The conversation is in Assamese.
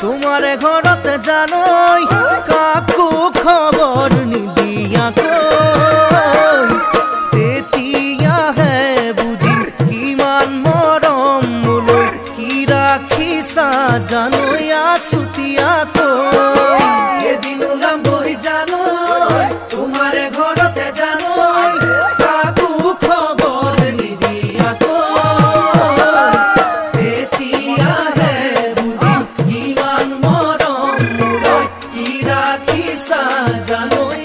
তোমাৰ ঘৰত জানৈ কাকো খবৰ নিদিয়াকৈ, তেতিয়াহে বুজিম কিমান মৰম মোলৈ কি ৰাখিছা জানৈ আছুতীয়াকৈ। এদিন ওলাম গৈ জানৈ তোমাৰ ঘৰতে জানৈ কাকো খবৰ নিদিয়াকৈ, তেতিয়াহে বুজিম কিমান মৰম মোলৈ কি ৰাখিছা জানৈ।